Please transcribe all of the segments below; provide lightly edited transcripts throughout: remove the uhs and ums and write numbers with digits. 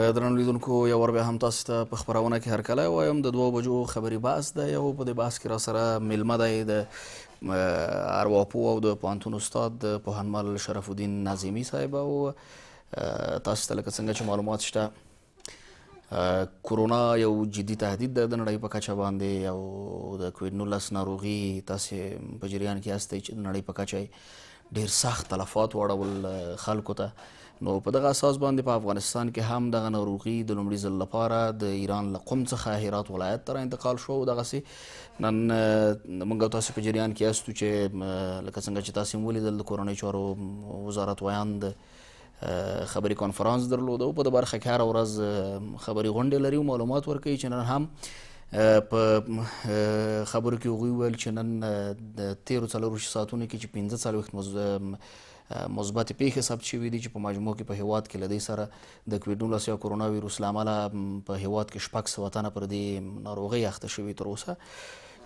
درنو لیدونکو، یو وار بیا هم تاسو ته په خپرونه کې هرکلی وایم. د 2 بجو خبري بحث دی او په دې بحث کې را سره میلمه دی د ارواپوه او د پوهنتون استاد د پوهنمل شرف الدین نظیمي صاحب. او تاسو ته لکه څنګه چې معلومات شته، کرونا یو جدي تهدید ده د نړۍ په کچه باندې او د کووید 19 ناروغي تاسو په جریان کې یاستئ چې د نړۍ په کچه ډیر سخت تلفات واړول خلکو ته. نو په دغه اساس باندې په افغانستان کې هم دغه ناروغي د لومړي ځل لپاره د ایران له قم څخه هرات ولایت ته را انتقال شو. او دغسې نن موږ تاسو په جریان کې یاستو چې لکه څنګه چې تاسو هم ولیدل، د کورنیو چارو وزارت ویاند خبري کنفرانس درلود او په دې برخه کې هره ورځ خبري غونډې لري او معلومات ورکوي چې نن هم په خبرو کې هغوی وویل چې نن د تیرو 24 ساعتونو کې چې 45 مثبتې پیښې ثبت شوې دي، چې په مجموع کې په هیواد کې له دې سره د کووید 19 یا کرونا ویروس له امله په هیواد کې 600 تنه پر دې ناروغۍ اخته شوي تر اوسه،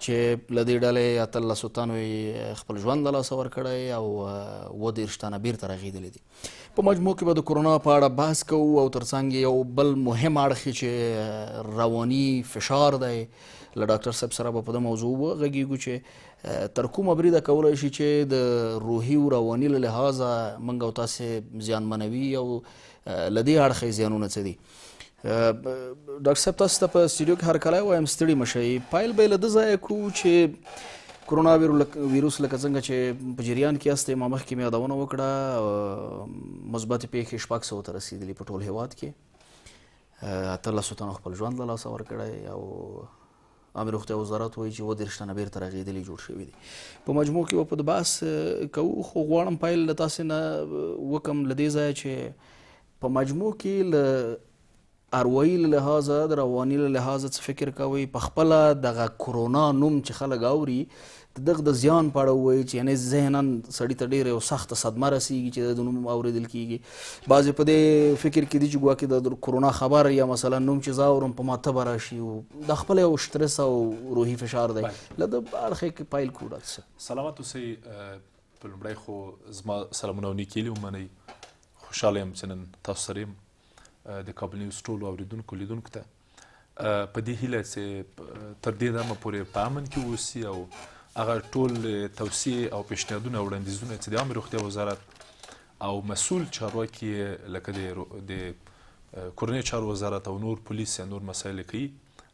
چې له دې ډلې 18 تنو یې خپل ژوند له لاسه ورکړی او 37 تنه بیرته رغېدلي دي. په مجموع کې به د کرونا په اړه بحث کوو او ترڅنګ یو بل مهم اړخ چې رواني فشار دی، له ډاکټر صاحب سره به په دې موضوع وغږیږو چې تر کومه بریده کولای شي چې د روحي او رواني له لحاظه موږ او تاسې زیانمنوي او له دې اړخه یې زیانونه څه دي. ډاکټر صاحب، تاسو ته په استودیو کې هرکلی وایم، ستړي مه شئ. پیل به یې له ده ځایه کوو چې کرونا ویروس لکه څنګه چې په جریان کې یاستئ، ما مخکې مې یادونه وکړه، مثبتې پېښې 600 ته رسېدلي په ټول هیواد کې، 18 تنو خپل ژوند له لاسه ورکړی او عامې روغتیا وزارت وایي چې 37 تنه بیرته رغېدلي جوړ شوي دي. په مجموع کې به په بحث کوو، خو غواړم پیل له تاسې نه وکم له دې ځایه چې په مجموع کې له اروایي له لحاظه، د رواني له لحاظه څه فکر کوئ؟ په خپله دغه کرونا نوم چې خلک اوري، د دغه د زیان په اړه ووایي چې یعنې ذهنا سړي ته ډېره یو سخته صدمه رسیږي چې د نوم اورېدل کېږي. بعضې په دې فکر کې دي چې ګواکې د کرونا خبر یا مثلا نوم چې زه اورم، په ما تبه راشي او دا خپله یو سترس او روحي فشار دی. له ده اړخه کې پیل کړو، ډاکټر صاحب. سلامت اوسئ. په لومړی خو زما سلامونه او نیکې هیلې ومنئ. خوشحاله یم چې نن تاسو سره یم. د کابل نیوز ټولو اوریدونکو، لیدونکو ته په دې هیله چې تر دې دمه پورې په امن کې اوسي او هغه ټول توصیې او پیشنهادونه او وړاندیزونه چې د عامې روغتیا وزارت او مسول چارواکي لکه د کورنیو چارو وزارت او نور پولیس یا نور مسایل کوي،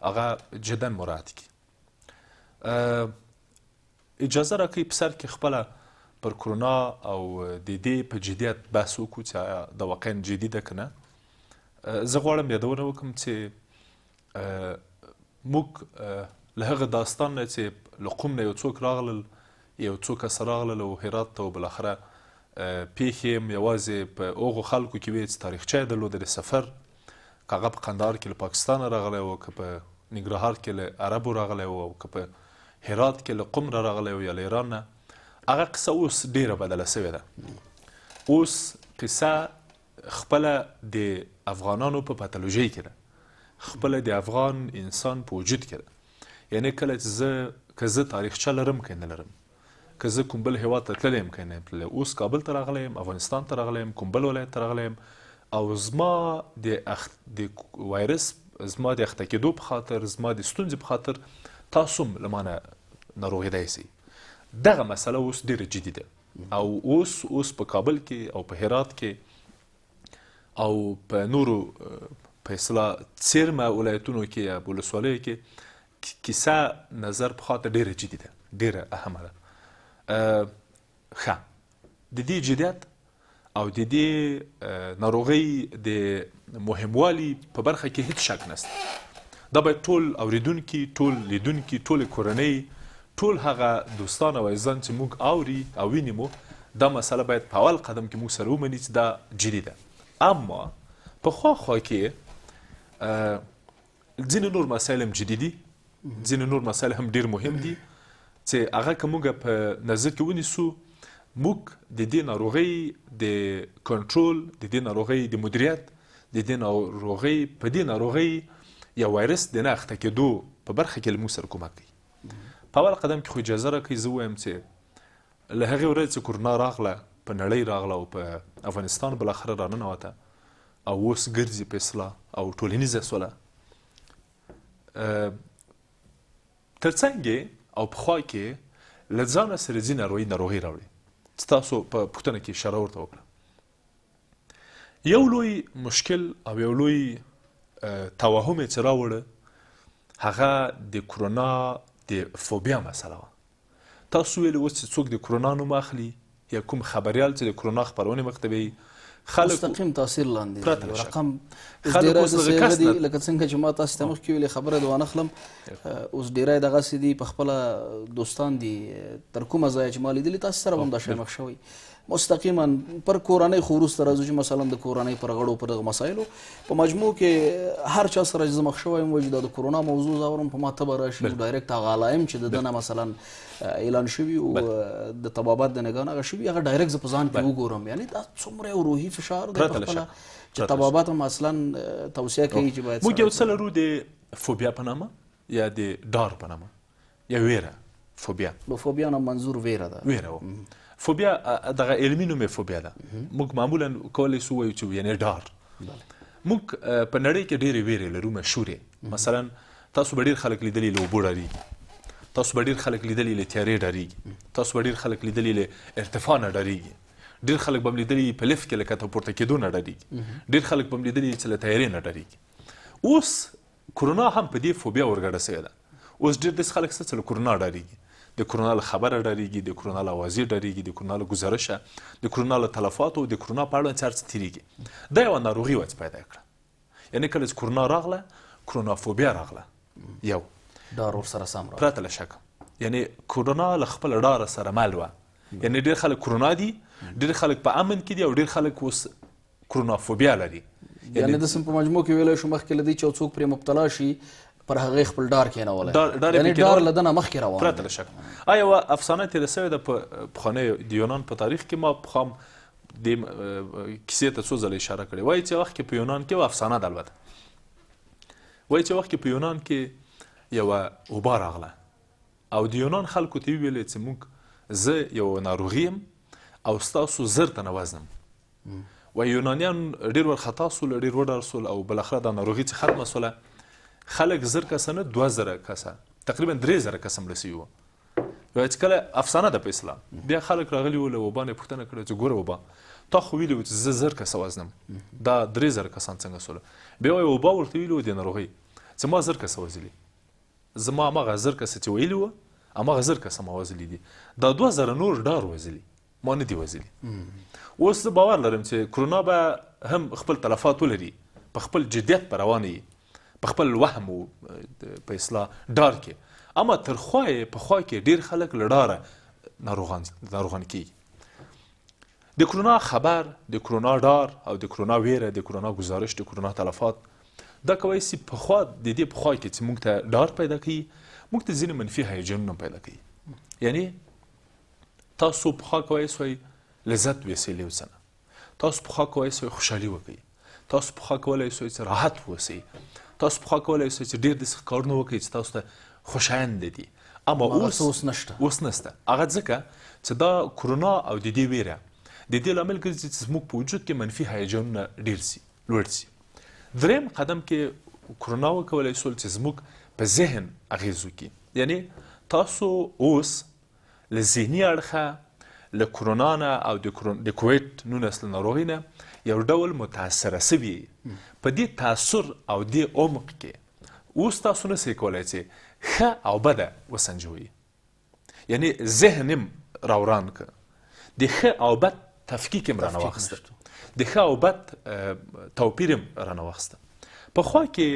هغه جدا مراعات کړي. اجازه راکړئ په سر کې خپله پر کرونا او د دې په جدیت بحث وکړو چې آیا دا واقعا جدي ده که نه. زه غواړم یادونه وکړم چې موږ له هغه داستان نه چې له قم نه یو څوک راغلل، یو څو کسه راغلل او هرات ته، او بالاخره پیښې هم یوازې په هغو خلکو کې وې چې تاریخچه یې درلوده د سفر، که هغه په قندهار کې له پاکستانه راغلی و، که په ننګرهار کې له عربو راغلی و او که په هرات کې له قم نه راغلی و یا له ایران نه. هغه قصه اوس ډیره بدله شوې ده. اوس قصه خپله د افغانانو په پاتولوژۍ کې ده، خپله د افغان انسان په وجود کې ده. یعنی کله چې زه تاریخچه لرم که نه لرم، که زه کوم بل هیواد ته تللی یم که نه یم تللی، اوس کابل ته راغلی یم، افغانستان ته راغلی یم، کوم بل ولایت ته راغلی یم او زما د وایرس، زما د اخته کېدو په خاطر، زما د ستونزې په خاطر تاسو هم له ما نه ناروغېدای شئ. دغه مسله اوس ډېره جدي ده او اوس په کابل کې او په هرات کې او په نورو په اصطلاح څېرمه ولایتونو کې یا ولسوالیو کې کیسه نظر په خاطر ډېره جدي ده، ډېره اهمه ده. ښه، د دې جدیت او د دې ناروغۍ د مهموالي په برخه کې هیڅ شک نشته. دا باید ټول اوریدونکي، ټول لیدونکي، ټول کورنۍ، ټول هغه دوستان او عزیزان چې موږ اوري او ویني مو، دا مسله باید په اول قدم کې موږ سره ومني چې دا جدي ده. اما په خوا خوا کې ځینې نور مسایل هم جدي دي، ځینې نور مسایل هم ډیر مهم دي چې هغه که موږ په نظر کې ونیسو، موږ د دې ناروغۍ د کنټرول، د دې ناروغۍ د مدیریت، د دې ناروغۍ په دې ناروغۍ یا وایرس د نه اخته کېدو په برخه کې له موږ سره کومک کوي. په اول قدم کې خو اجازه راکړئ زه ووایم چې له هغې ورځې چې کرونا راغله، په نړۍ راغله او په افغانستان بالاخره راننوته او اوس ګرځي په اصلاح او ټولنیزه سوله ترڅنګ او په خوا کې له ځانه سره ځینې اروایي ناروغۍ راوړي چې تاسو په پوښتنه کې اشاره ورته وکړه. یو لوی مشکل او یو لوی توهم یې چې راوړه هغه د کرونا د فوبیا مسله وه. تاسو ویل اوس چې څوک د کرونا نوم اخلي یا کوم خبریال چې د کرونا خپرونې مخ ته بیایي، خلک مستقیم تاثیر لاندې پرته له شکه رقم خلک اوس دغه کس نه، لکه څنګه چې ما تاسو ته مخکې ویلې خبره د وانه خلم، اوس ډیری دغسې دي په خپله دوستان دي، تر کومه ځایه چې ما لیدلي تاسو سره به هم دا شی مخ شوی مستقیما پر کورنۍ، خو وروسته راځو چې مثلا د کورنۍ پر غړو پر دغه مسایلو په مجموع کې هر چا سره چې زه مخ شوی یم، وایي چې دا د کرونا موضوع زه اورم په ما تبه راشي، direct هغه علایم چې د ده نه مثلا اعلان شوي او د طبابت د نګاه نه هغه شوي، هغه direct زه په ځان کې وګورم. یعنې دا څومره یو روحي فشار دی په خپله چې طبابت هم اصلا توصیه کوي چې باید موږ یو څه لرو د فوبیا په نامه یا د ډار په نامه یا ویره. فوبیا د فوبیا نه منظور ویره ده. ویره و فوبیا دغه علمي نوم یې فوبیا ده. موږ معمولا کولی سو وایو چې یعنې ډار. موږ په نړۍ کې ډېرې ویرې لرو مشهورې. مثلا تاسو به ډېر خلک لیدلي له اوبو ډارېږي، تاسو به ډېر خلک لیدلي له تیارې ډارېږي، تاسو به ډېر خلک لیدلي له ارتفاع نه ډارېږي، ډېر خلک به هم لیدلي په لفت کې له کته پورته کېدو نه ډارېږي، ډېر خلک به هم لیدلي چې له طیارې نه ډارېږي. اوس کرونا هم په دې فوبیا ورګډه شوې ده. اوس ډېر داسې خلک شته چې له کرونا ډارېږي، د کرونا له خبره ډارېږي، د کرونا له اوازې ډارېږي، د کرونا له ګزارشه، د کرونا له تلفاتو، د کرونا په اړه چې هر څه تېرېږي. دا یوه ناروغي وه چې پیدا کړه. یعنې کله چې کرونا راغله، کرونا فوبیا راغله، یو ډار ورسره سم راغی پرته له شکه. یعنې کرونا له خپل ډاره سره مل وه. یعنې ډېر خلک کرونا دي، ډېر خلک په امن کې دي، او ډېر خلک اوس کرونا فوبیا لري. یعنې داسې په مجموع کې ویلی شو مخکې له دې چې یو څوک پرې مبتلا شي پر هغې خپل ډار کېنولی، یعنې ډار له ده نه مخکې روان پرته له شکه. آیا یوه افسانه تېره شوې ده په پخوانیو د یونان په تاریخ کې، ما پخوا هم دې کیسې ته څو ځله اشاره کړې. وایي چې وخت کې په یونان کې یوه افسانه ده، البته وایي چې وخت کې په یونان کې یوه وبا راغله او د یونان خلکو ته یې وویلې چې موږ زه یوه ناروغي یم او ستاسو 1000 تنه وزنم. وایي یونانیان ډېر ورخطا سول، ډېر وډار سول، او بالاخره دا ناروغي چې ختمه سوله، خلک 1000 کسه نه 2000 کسه، تقریبا 3000 کسه مړه سوي وو. وایي چې کله افسانه ده په اسلام، بیا خلک راغلي وو له وبا نه یې پوښتنه کړې چې ګوره وبا، تا خو ویلي وو چې زه 1000 کسه وزنم، دا 3000 کسان څنګه سوله؟ بیا وایي وبا ورته ویلي وو د ناروغۍ چې ما 1000 کسه وزلي، زما هماغه 1000 کسه چې ویلي وو هماغه 1000 کسه ما وزلي دي، دا 2000 نور ډار وزلي، ما نه دي وزلي. اوس زه باور لرم چې کرونا به هم خپل تلفات ولري، په خپل جدیت به روانه وي، په خپل وهم او په اصلاح ډار کې، اما تر خوا یې په خوا کې ډېر خلک له ډاره ناروغان کېږي. د کرونا خبر، د کرونا ډار او د کرونا ویره، د کرونا ګزارش، د کرونا تلفات، دا کوی سي په خوا د دې په خوا کې چې موږ ته ډار پیدا کوي، موږ ته ځینې منفي هیجانونه پیدا کوي. یعنې تاسو پخوا کوی سوی لذت ویسئ له یو څه نه، تاسو پخوا کوی سوی خوشحالي وکئ، تاسو پخوا کولی سوی چې راحت واوسئ، تاسو پخوا کولی سوی چې ډېر داسې کارونه وکئ چې تاسو ته خوشایند دي، اما اوس نشته. اوس نشته. هغه ځکه چې دا کرونا او د دې ویره د دې لامل ګرځي چې زموږ په وجود کې منفي هیجانونه ډېر سي، لوړ سي. دریم قدم کې کرونا وکولی سول چې زموږ په ذهن اغېز وکړي. یعنې تاسو اوس له ذهني اړخه له کرونا نه او د کوویډ 19 له ناروغۍ نه یو ډول متاثره سوي. په دې تاثر او دې عمق کې اوس تاسو نه سئ کولی چې ښه او بده وسنجوئ. یعنې ذهن یې راوران که، د ښه او بد تفکیک یې رانه واخیسته، د ښه او بد توپیر یې رانه واخیسته. په خوا کې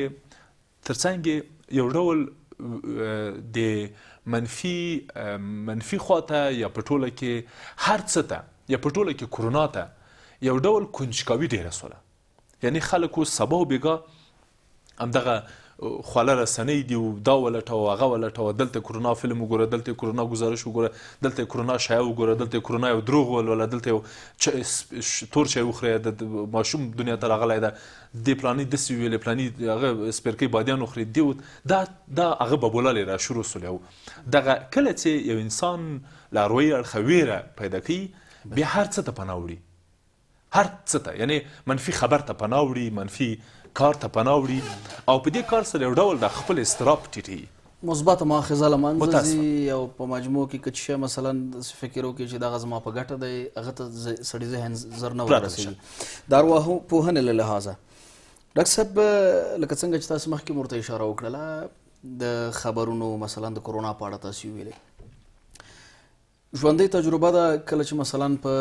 ترڅنګ یو ډول د منفي خواته یا په ټوله کې هر څه ته یا په ټوله کې کرونا ته یو ډول کنجکاوي ډېره سوله. یعنې خلک اوس سبا او بېګا همدغه خواله رسنۍ دي او دا ولټوه هغه ولټوه، دلته کرونا فلم وګوره، دلته کرونا ګزارش وګوره، دلته کرونا شایع وګوره، دلته کرونا یو دروغ ولوله، دلته یو تور چای وخوره، د ماشوم دنیا ته راغلی ده، دې پلاني داسې ویلې، پلاني هغه سپېرکۍ بادیان وخوري، دې دا هغه ببولالې را شروع سولې. او دغه کله چې یو انسان له اروایي اړخه ویره پیدا کوي، بیا هر څه ته پناه وړي، هر څه ته، یعنی منفي خبر ته پناه وړي، منفي کار ته پناه وړي او په دې کار سره یو ډول د خپل اضطراب ټیټوي. مثبته ماخذه له منځه ځي او په مجموع کې که څه شی مثلا داسې فکر وکړي چې دغه زما په ګټه دی، هغه ته سړي ذهن زر نه ورسېږي. د ارواپوهنې له لحاظه ډاکټر صاحب، لکه څنګه چې تاسو مخکې ورته اشاره وکړله، د خبرونو مثلا د کرونا په اړه تاسو ویلې، ژوندۍ تجربه ده. کله چې مثلا په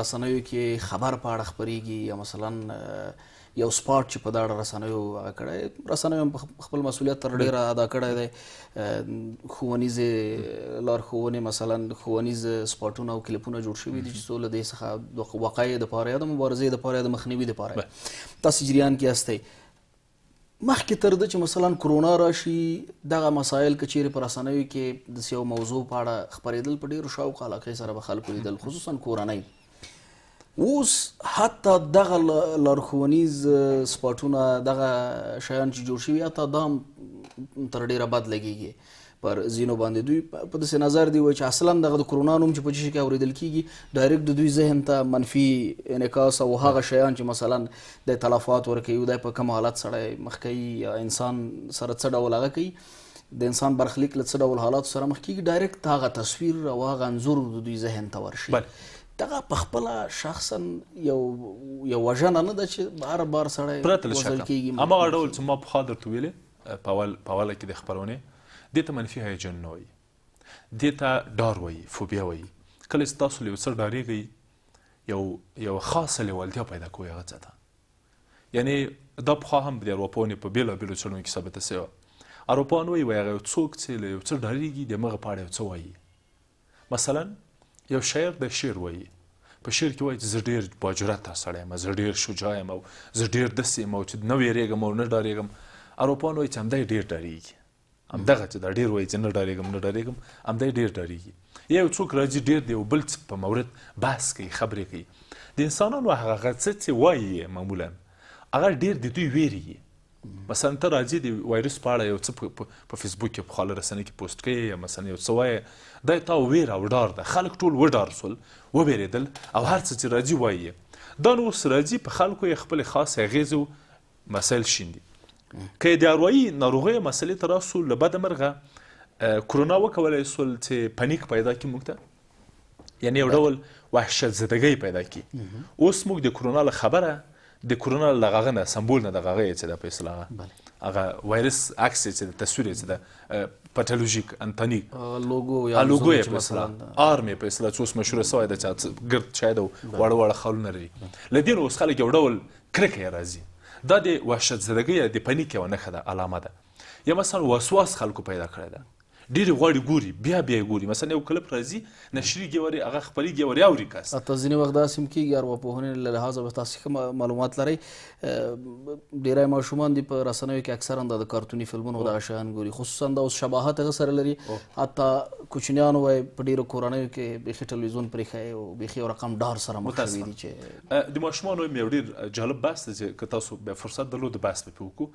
رسنیو کې خبر په اړه خپرېږي یا مثلا یو سپاټ چې په دا اړه رسنیو هغه کړی، رسنیو هم خپل مسؤلیت تر ډېره ادا کړی دی. ښوونیزې لارښوونې مثلا ښوونیز سپاټونه او کلیپونه جوړ شوي دي چې څو له دې څخه د وقایع دپاره یا د مبارزې دپاره یا د مخنیوي دپاره تاسو جریان کې یاستئ. مخکې تر ده چې مثلا کرونا راشي، دغه مسایل که چیرې په رسنیو کې داسې یو موضوع په اړه خپرېدل، په ډېرو شوق علاقې سره به خلکو لیدل، خصوصا کورنۍ. اوس حتی دغه لارښوونیز سپاټونه، دغه شیان چې جوړ شوي، حتی دا هم تر ډېره بد لګېږي پر ځینو باندې. دوی په داسې نظر دی وایي چې اصلا دغه د کرونا نوم چې په څه شي کې اورېدل کېږي، ډایرکټ د دوی ذهن ته منفي انعکاس او هغه شیان چې مثلا د تلفات ورکوي، دی په کوم حالت سړی مخ کوي یا انسان سره څه ډول هغه کوي، د انسان برخلیک له څه ډول حالاتو سره مخ کېږي، ډایرکټ هغه تصویر او هغه انځور د دوی ذهن ته ورشي. دغه په خپله شخصا یو وژنه نه ده چې بار بار سړی وژل کېږي؟ هماغه ډول چې ما پخوا درته ویلې په اوله کې د خپرونې، دې ته منفي هیجان نه وایي، دې ته ډار وایي، فوبیا وایي. کله چې تاسو له یو څه ډارېږئ، یوه خاصه لیوالتیا پیدا کوئ هغه څه ته. یعنې دا پخوا هم د ارواپوهنې په بېلابېلو څېړنو کې ثابته شوې وه. ارواپوهان وایي، وایي هغه یو څوک چې له یو څه ډارېږي، د همغه په اړه یو څه وایي. مثلا یو شاعر د شعر وایي، په شعر کې وایي چې زه ډېر باجرته سړی یم، زه ډېر شجاع یم او زه ډېر داسې یم او چې نه وېرېږم او نه ډارېږم. ارواپوهان وایي چې همدا یې ډېر ډارېږي، همدغه چې دا ډېر وایي چې نه ډارېږم نه ډارېږم، همدا یې ډېر ډارېږي. یا یو څوک راځي ډېر د یو بل څه په مورد بحث کوي، خبرې کوي، د انسانانو هغه څه چې وایي یې معمولا هغه ډېر د دوی وېرېږي. مثلا ته راځي د وایرس په اړه یو څه په فیسبوک کې په خواله رسنۍ کې پوسټ کوي یا مثلا یو څه وایې، دا یې تا وېره او ډار ده، خلک ټول وډار سول، ووېرېدل او هر څه چې راځي وایي یې. دا نو اوس راځي په خلکو یې خپلې خاصې اغېزې او مسایل شیندي. که د اروایي ناروغیو مسئلې ته راسو، له بده مرغه کرونا وکولای سول چې پنیک پیدا کړي موږ ته، یعنې یو ډول وحشت زدګۍ پیدا کړي. اوس موږ د کرونا له خبره، د کرونا له هغه نه سمبول نه، دغه هغه یې چې ده په اصطلاح هغه وایرس عکس یې چې ده، تصویر یې چې ده، پاتولوژیک انتاني لوګو یا لوګو یې په اصطلاح، آرم یې په اصطلاح چې اوس مشهوره سوی ده چې ګرد شاید او واړه واړه خالونه لري. له دې نه اوس خلک یو ډول کرکه یې راځي. دا د وحشت زدګۍ یا د پنیک یوه نښه ده، علامه ده. یا مثلا وسواس خلکو پیدا کړی ده، ډېرې غواړي ګوري، بیا بیا یې ګوري. مثلا یو کلپ راځي، نشرېږي ورې، هغه خپرېږي ورې اوري کس. حتی ځینې وخت داسې هم کېږي، ارواپوهنې له لحاظه به تاسې ښه معلومات لرئ، ډېری ماشومان دي په رسنیو کې اکثرا دا د کارتوني فلمونو دغه شیان ګوري، خصوصا دا اوس شباهت هغه سره لري. حتی کوچنیانو وایي په ډېرو کورنیو کې بیخي ټلویزیون پرېښی او بیخي یو رقم ډار سره مخ شوي دي. چې د ماشومانو یو ډېر جالب بحث دی چې که تاسو بیا فرصت درلود بحث به پرې وکړو.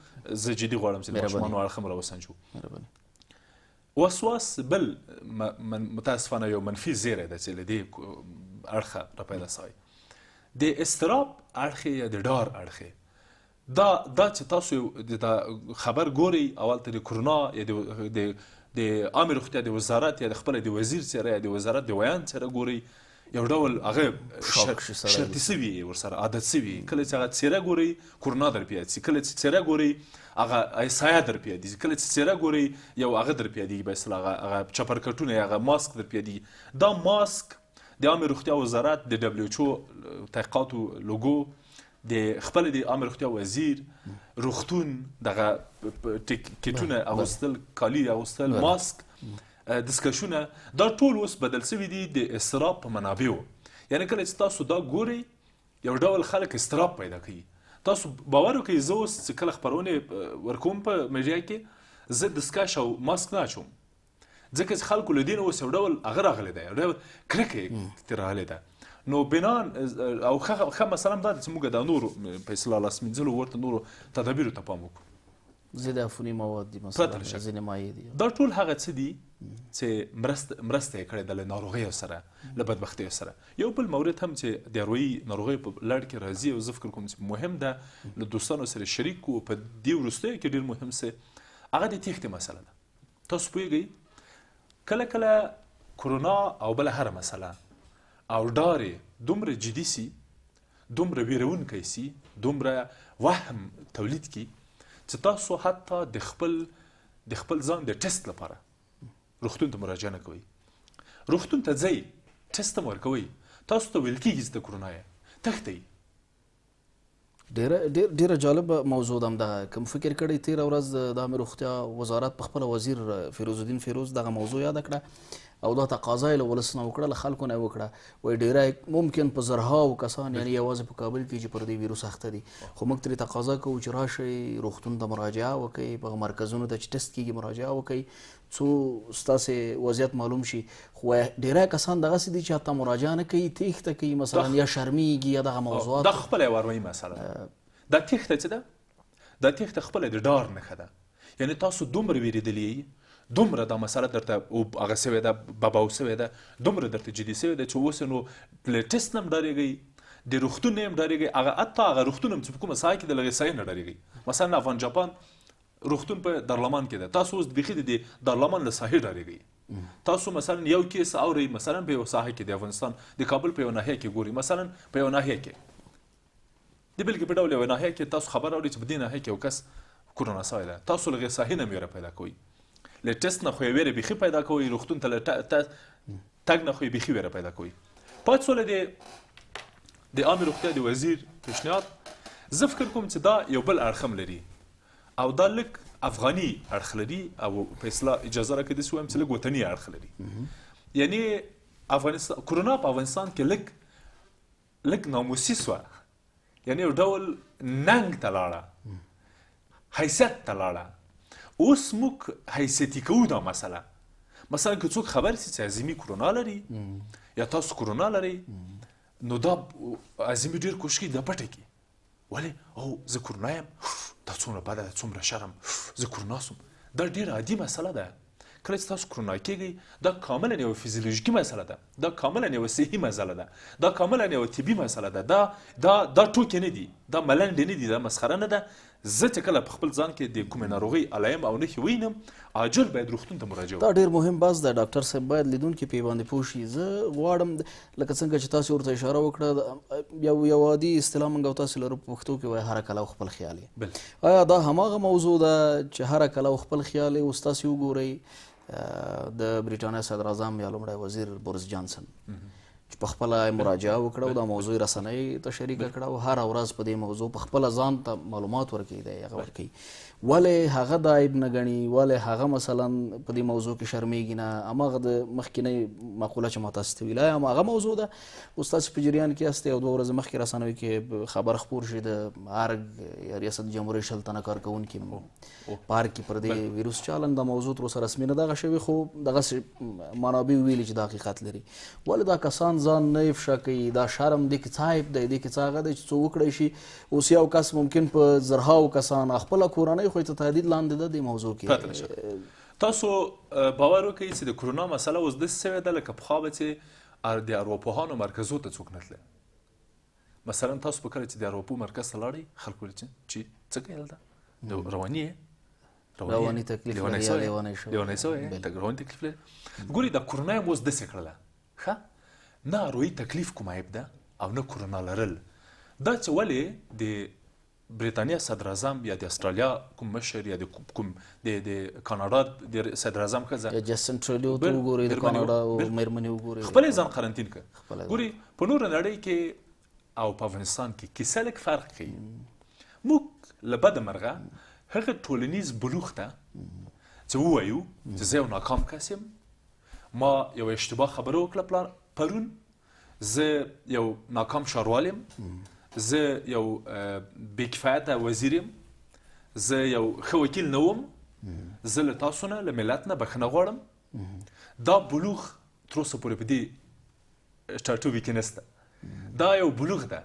زه جدي غواړم چې د ماشومانو اړخ هم راوسنجو. وسواس بل متاسفانه یو منفي زیری ده چې له دې اړخه را پیدا سوی. د اضطراب اړخ یا د ډار اړخ، دا چې تاسو دا خبر ګورئ، اول ته د کرونا یا د عامې روغتیا د وزارت یا د خپل د وزیر څېره یا د وزارت د ویاند څېره ګورئ، یو ډول هغه شرطي سوي یې ورسره عادت سوي. کله چې هغه څېره ګورئ کرونا در په یاد سي، کله چې څېره ګورئ هغه سایه در په یادېږي، کله چې څېره ګورئ یو هغه در په یادېږي، به اصطلاح هغه چپرکټونه یا هغه ماسک در په یادېږي. دا ماسک د عامې روغتیا وزارت، د ډبلیو ایچ او تحقیقاتو لوګو، د خپل د عامې روغتیا وزیر، روغتون دغه کیټونه اغوستل، کالي اغوستل، ماسک، دستکشونه، دا ټول اوس بدل سوي دي د اضطراب په منابعو. یعنې کله چې تاسو دا ګورئ یو ډول خلک اضطراب پیدا کوي. تاسو باور وکړئ، زه اوس چې کله خپرونې ورکوم په میډیا کې، زه دستکش او ماسک نه اچوم، ځکه چې خلکو له دې نه اوس یو ډول هغه راغلی دی، یو ډول کرکه یې ترې راغلې ده. نو بنان او ښه مثلا دا ده چې موږ دا نورو په اصطلاح لاس مینځلو ورته نورو تدابیرو ته پام وکړو. ضد عفوني مواد دي مثلا، پرته له شک. ځینې مایع دي. دا ټول هغه څه دي چې مرسته یې کړې ده له ناروغیو سره، له بدبختیو سره. یو بل مورد هم چې د اروایي ناروغیو په لړ کې راځي او زه فکر کوم چې مهم ده له دوستانو سره شریک کړو، په دې وروستیو کې ډېر مهم څه هغه د تېښتې مسله ده. تاسو پوهېږئ کله کله کرونا او بله هره مسله او ډار یې دومره جدي سي، دومره ویرونکی سي، دومره وهم تولید کړي چې تاسو حتی د خپل ځان د ټسټ لپاره روغتون ته مراجعه نه کوئ. روغتون ته ځئ، ټسټ هم ورکوئ، تاسو ته ویل کېږي چې د کرونا یې، تښتئ. ډېره جالبه موضوع ده. همدغه کوم فکر کړی تېره ورځ د عامې روغتیا وزارت په خپله وزیر فیروزالدین فیروز دغه موضوع یاده کړه او دا تقاضا یې له ولس نه وکړه، له خلکو نه یې وکړه، وایي ډېری ممکن په زرهاو کسان یعنې یوازې په کابل کې چې پر دې ویروس اخته دي، خو موږ ترې تقاضا کوو چې راشئ روغتون ته مراجعه وکړئ، په هغه مرکزونو ته چې ټسټ کېږي مراجعه وکړئ څو ستاسې وضعیت معلوم شي. خو ډېری کسان دغسې دي چې حتی مراجعه نه کوي، تېښته کوي مثلا، یا شرمېږي یا دغه موضوعات. دا خپله یوه اروایي مسله ده. دا تېښته چې ده، دا تېښته خپله د ډار نښه ده. یعنې تاسو دومره وېرېدلي یئ، دومره دا مسله درته هغه سوې ده، بباو سوې ده، دومره درته جدي سوې ده چې اوس نو له ټسټ نه هم ډارېږئ، د روغتون نه هم ډارېږئ، هغه حتی هغه روغتون هم چې په کومه ساحه کې ده له هغې ساحې نه ډارېږئ. مثلا افغان جاپان روغتون په دارلامان کې ده، تاسو اوس بیخي د دې دارلامان له ساحې ډارېږئ. تاسو مثلا یو کیس اورئ، مثلا په یو ساحه کې د افغانستان د کابل په یو ناحیه کې ګورئ، مثلا په یو ناحیه کې د بېلګې په ډول یوه ناحیه کې تاسو خبر اورئ چې په دې ناحیه کې یو کس کرونا سوی ده، تاسو له هغې ساحې نه ویره پیدا کوئ، له ټسټ نه خو یې ویره بیخي پیدا کوئ، روغتون ته له تګ نه خو یې بیخي ویره پیدا کوئ. پاتې سوله د عامې روغتیا د وزیر پیشنهاد، زه فکر کوم چې دا یو بل اړخ هم لري او دا لږ افغاني اړخ لري، او په اصطلاح اجازه راکړئ داسې ووایم چې لږ وطني اړخ لري. یعنې افغانستان کرونا په افغانستان کې لږ ناموسي سوه، یعنې یو ډول ننګ ته لاړه، حیثیت ته لاړه. اوس موږ حیثیتي کوو دا مسله. مثلا که څوک خبر سي چې عظیمي کرونا لري یا تاسو کرونا لرئ، نو دا عظیمي ډېر کوښښ کوي دا پټه کړي. ولې؟ او زه کرونا یم، دا څومره بده ده، څومره شرم، زه کرونا سوم. دا ډېره عادي مسله ده. کله چې تاسو کرونا کېږئ، دا کاملا یوه فزیولوژیکي مسله ده، دا کاملا یوه صحي مسله ده، دا کاملا یوه طبي مسله ده. دا دا دا ټوکې نه دي، دا ملنډې نه دي، دا مسخره نه ده. زه چې کله په خپل ځان کې د کومې ناروغۍ علایم او نښې وینم، عاجل باید روغتون ته مراجعه دا ډېر مهم بحث دی ډاکټر صاحب، باید لیدونکي پې باندې پوه شي. زه غواړم لکه څنګه چې تاسې ورته اشاره وکړه، یو عادي اصطلاح موږ او تاسې لرو په پښتو کې، وایي هره کله خپل خیال یې. آیا دا هماغه موضوع ده چې هره کله خپل خیال یې؟ اوس تاسې وګورئ د برېټانیا صدراعظم یا لومړی وزیر بوریس جانسن چې په خپله مراجعه وکړه او دا موضوع رسنۍ ته شریکه کړه او هره ورځ په دې موضوع په خپله ځان ته معلومات ورکوي، دی هغه ورکوي. ولې هغه دا عیب نه ګڼي؟ ولې هغه مثلا په دې موضوع کې شرمېږي نه؟ هماغه د مخکینۍ مقوله چې ما تاسې ته ویله، هماغه موضوع ده. اوس تاسې په جریان کې یاستئ او 2 ورځې مخکې رسنیو کې خبر خپور شي د ارګ یا ریاست جمهوري 20 تنه کارکوونکي په ارګ کې پر دې ویروس چالن. دا موضوع تر اوسه رسمي نه دغه شوې، خو دغسې منابع ویلي چې دا حقیقت لري. ولې دا کسان ځان نه افشا کوي؟ دا شرم دې کې څه عیب دی، دې کې څه هغه دی چې څو وکړی شي. اوس یو کس ممکن په زرهاو کسان خپله کورنۍ خو یې تر تهدید لاندې ده دې موضوع کې. پرته له شکه تاسو باور وکړئ چې د کرونا مسله اوس داسې سوې ده لکه پخوا به چې د ارواپوهانو مرکزو ته څوک نه تلل. مثلا تاسو به کله چې د ارواپوه مرکز ته لاړئ، خلکو ویل چې څه کوې دلته؟ رواني یې، رواني تکلیف لري، لیونی شوی، لیونی شوی، رواني تکلیف لري. ګورئ دا کرونا یې اوس داسې کړله، ښه نه اروایي تکلیف کوم عیب ده او نه کرونا لرل. دا چې ولې د برېټانیا صدراعظم یا د اسټرالیا کوم مشر یا د کوم د کاناډا د صدراعظم ښځه یا جسټن ټروډو ته وګورئ، د کاناډا مېرمنې وګورئ، خپل ځان قرنطین کړ. ګورئ په نوره نړۍ کې او په افغانستان کې کیسه لږ فرق کوي. موږ له بده مرغه هغه ټولنیز بلوغ ته چې ووایو چې زه یو ناکام کس یم، ما یوه اشتباه خبره وکړه پلار پرون، زه یو ناکام ښاروال یم، زه یو بې کفایته وزیر یم، زه یو ښه وکیل نه وم، زه له تاسو نه له ملت نه بښنه غواړم. دا بلوغ تر اوسه پورې په دې ټاټوبي کې نشته. دا یو بلوغ ده،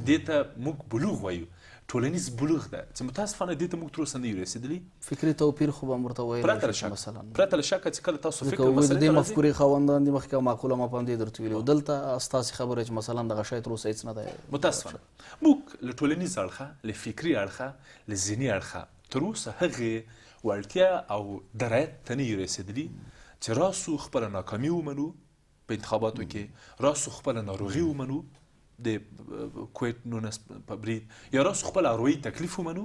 دې ته موږ بلوغ وایو. ټولنیز بلوغ ده چې متاسفانه دې ته موږ تر اوسه نه یو رسېدلي. فکري توپیر خو به هم ورته ویلی پرته له شي شک مثلا، پرته له شکه چې کله تاسو ځکه فکر هغوی د مسئلې دې ته راځي. مفکورې خاوندان دي، مخکې معقوله ما په همدې درته ویلي وو، دلته ستاسې خبره چې مثلا دغه شی تر اوسه هېڅ نه دی. متاسفانه موږ له ټولنیز اړخه، له فکري اړخه، له ذهني اړخه تر اوسه هغې وړتیا او درایت ته نه یو رسېدلي چې راسو خپله ناکامي ومنو په انتخاباتو کې، راسو خپله ناروغي ومنو د کویټ 19 په برید، یا راسو خپل اروایي تکلیف ومنو،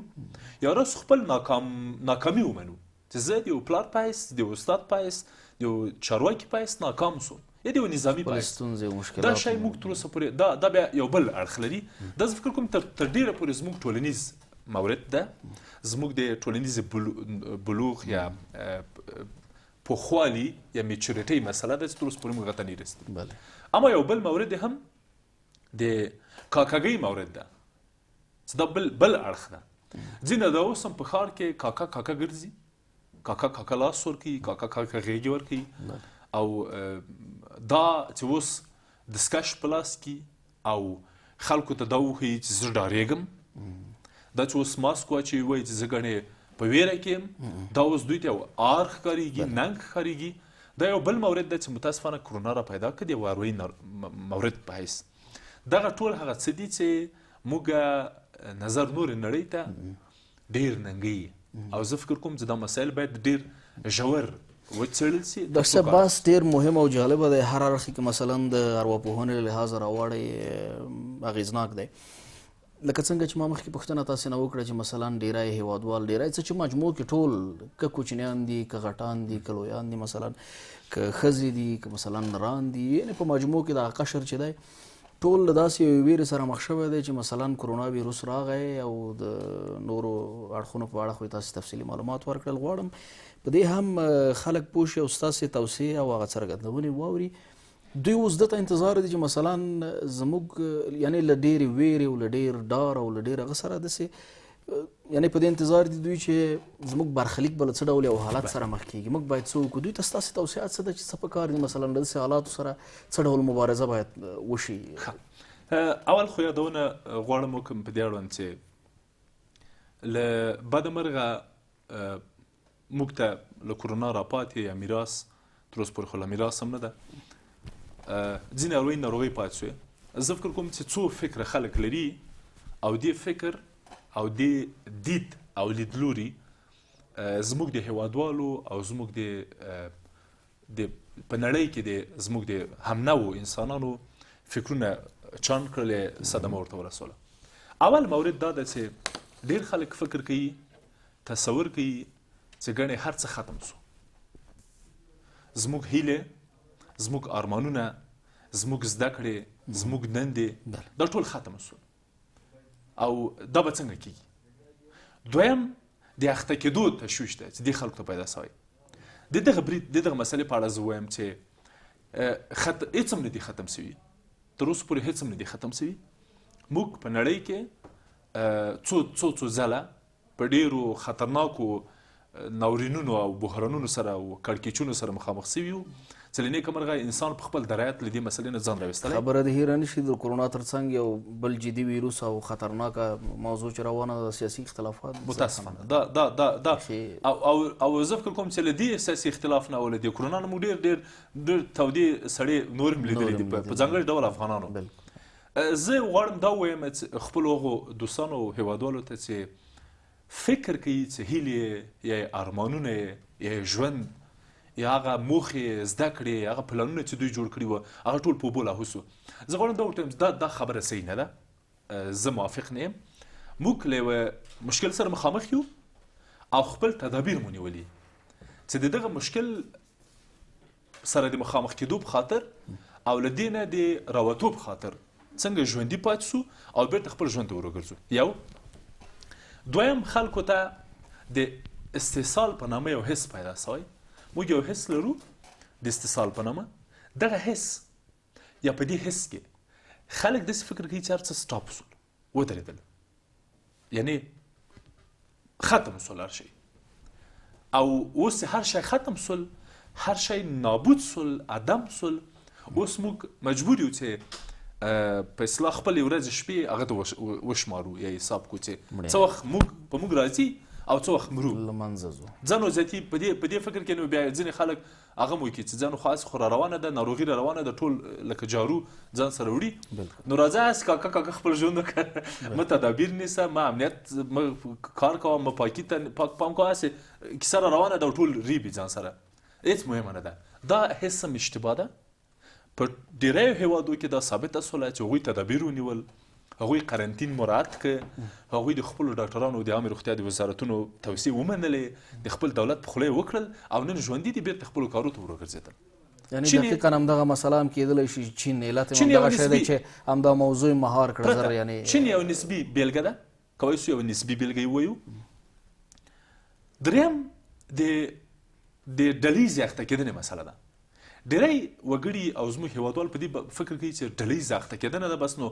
یا راسو خپل ناکامي ومنو چې زه د یو پلار په حیث، د یو استاد په حیث، د یو چارواکي په حیث ناکام سوم، یا د یو نظامي په خپلې حیث. ستونزې او دا مشکلات شی موږ تر اوسه پورې دا بیا یو بل اړخ لري. دا زه فکر کوم تر ډېره پورې زموږ ټولنیز مورد ده، زموږ د ټولنیز بلوغ یا پوخوالي یا میچورټۍ مسله ده چې تر اوسه پورې موږ هغه ته نه رسېدلي. اما یو بل مورد هم د کاکاګۍ مورد ده چې دا بل اړخ ده. ځینې دا اوس هم په ښار کې کاکا کاکا ګرځي، کاکا کاکا لاس ورکوي، کاکا کاکا غېږې ورکوي، او دا چې اوس دستکش په لاس کې او خلکو ته دا وښیي چې زه ډارېږم، دا چې اوس ماسک واچوي وایي چې زه ګڼې په ویره کې یم، دا اوس دوی ته یو آر ښکارېږي، ننګ ښکارېږي. دا یو بل مورد ده چې متاسفانه کرونا را پیدا کړ، د یو اروایي مورد په حیث. دغه ټول هغه څه دي چې موږ نظر نورې نړۍ ته ډېر ننګوي، او زه فکر کوم چې دا مسایل باید ډېر ژور وڅېړل شي. ډاکټر صاحب بحث ډېر مهم او جالبه دی، هر اړخ کې مثلا د ارواپوهنې له لحاظه راوړی اغېزناک دی. لکه څنګه چې ما مخکې پوښتنه تاسې نه وکړه چې مثلا ډیری هیوادوال، ډیری څه چې مجموع کې ټول که کوچنیان دي، که غټان دي، که لویان دي، مثلا که ښځې دي، که مثلا نران دي، یعنې په مجموع کې دغه قشر چې دی ټول له داسې یوې ویرې سره مخ شوی دی چې مثلا کرونا ویروس راغی او د نورو اړخونو په اړه خو یې تاسې تفصیلي معلومات ورکړل. غواړم په دې هم خلک پوه شي او ستاسې توصیې او هغه څرګندونې واوري. دوی اوس دته انتظار دي چې مثلا زموږ یعنې له ډېرې ویرې او له ډېر ډار او له ډېر هغه سره داسې یعنې په دې انتظار دي دوی چې زموږ برخلیک به له څه ډول یو حالت سره مخ کېږي، موږ باید څه وکړو؟ دوی ته ستاسې توصیات څه ده چې څه په کار دي، مثلا له داسې حالاتو سره څه ډول مبارزه باید وشي؟ اول خو یادونه غواړم وکړم په دې اړوند چې له بده مرغه موږ ته له کرونا راپاتې یا میراث تر اوسه پورې خو لا میراث هم نه ده، ځینې اروایي ناروغۍ پاتې شوې. زه فکر کوم چې څو فکره خلک لري او دې فکر او دې دید او لیدلوري زموږ د هیوادوالو او زموږ د په نړۍ کې د زموږ د همنوو انسانانو فکرونه چاڼ کړل، صدمه ورته ورسوله. اول مورد دا ده چې ډېر خلک فکر کوي، تصور کوي چې ګڼې هر څه ختم سو، زموږ هیلې، زموږ ارمانونه، زموږ زده کړې، زموږ دندې، دا ټول ختم سو او دا به څنګه کیږي؟ دویم د اخته کېدو تشویش دی چې دې خلکو ته پیدا سوی. د دغه برید، د دغه مسئلې په اړه زه وایم چې هېڅ هم نه دي ختم سوي، تر اوسه پورې هېڅ هم نه دي ختم سوي. موږ په نړۍ کې څو څو څو ځله په ډېرو خطرناکو ناورینونو او بحرانونو سره او کړکېچونو سره مخامخ سوي یو چې له نېکه مرغه انسان په خپل درایت له دې مسئلې نه ځان راویستلی. خبره دې هېره نه شي، د کرونا تر څنګ یو بل جدي ویروس او خطرناکه موضوع چې روانه ده، سیاسي اختلافات. متاسفانه دا دا دا دا او او او زه فکر کوم چې له دې سیاسي اختلاف نه او له دې کرونا نه موږ ډېر ډېر ډېر تودې سړې نور هم لیدلي دي، په ځانګړي ډول افغانانو. زه غواړم دا ووایم چې خپلو هغو دوستانو او هیوادوالو ته چې فکر کوي چې هیلې یا یې ارمانونه یا یې ژوند یا هغه موخې، زده کړې، هغه پلانونه چې دوی جوړ کړي وو هغه ټول په اوبو لاهو سو. زه غواړم دا ورته ووایم چې دا خبره صحیح نه ده، زه موافق نه یم. موږ له یوه مشکل سره مخامخ یو او خپل تدابیر مو نیولي چې د دغه مشکل سره د مخامخ کېدو په خاطر او له دې نه د راوتو په خاطر څنګه ژوندي پاتې سو او بېرته خپل ژوند ته وروګرځو. یو دویم، خلکو ته د استحصال په نامه یو حس پیدا سوی. موږ یو حس لرو د استحصال په نامه. دغه حس یا په دې حس کې خلک داسې فکر کوي چې هر څه سټاپ سول، ودرېدل، یعنی ختم سول هر شی، او اوس چې هر شی ختم سول، هر شی نابود سول، عدم سول، اوس موږ مجبور یو چې په اصطلاح خپلې ورځې شپې هغه ته وشمارو یا حساب کړو چې څه وخت موږ په موږ راځي او څه وخت مرو، له منځه ځو. ځنو زیاتي په دې فکر کې نو بیا ځینې خلک هغه مو کې چې ځنو خو هسې خو را روانه ده، ناروغي را روانه ده، ټول لکه جارو ځان سره وړي، نو راځه هسې کاکه کاکه خپل ژوند وکړه، مه تدابیر نیسه، مه امنیت، مه کار کوه، مه پاکي ته پاک پام کوه، هسې کیسه را روانه ده او ټول ریبي ځان سره، هېڅ مهمه نه ده. دا هېڅ هم اشتباه ده. په ډیریو هیوادو کې دا ثابته سوله چې هغوی تدابیر ونیول، هغوی قرنطین مراعت کړ، هغوی د خپلو ډاکټرانو د عامې روغتیا د وزارتونو توصیې ومنلې، د خپل دولت په خوله یې وکړل او نن ژوندي دي، بیرته خپلو کارو ته وروګرځېدل. یعنی دقیقا همدغه مسله هم کېدلی شي. چین علت یې همدغه شی دی چې همدا موضوع یې مهار کړه. زر یعنی چین یو نسبي بېلګه ده، کولی شو یو نسبي بېلګه یې ووایو. دریم د ډلهییزې اخته کېدنې مسله ده. ډیری وګړي او زموږ هیوادوال په دې فکر کوي چې ډلهییزه اخته کېدنه ده، بس نو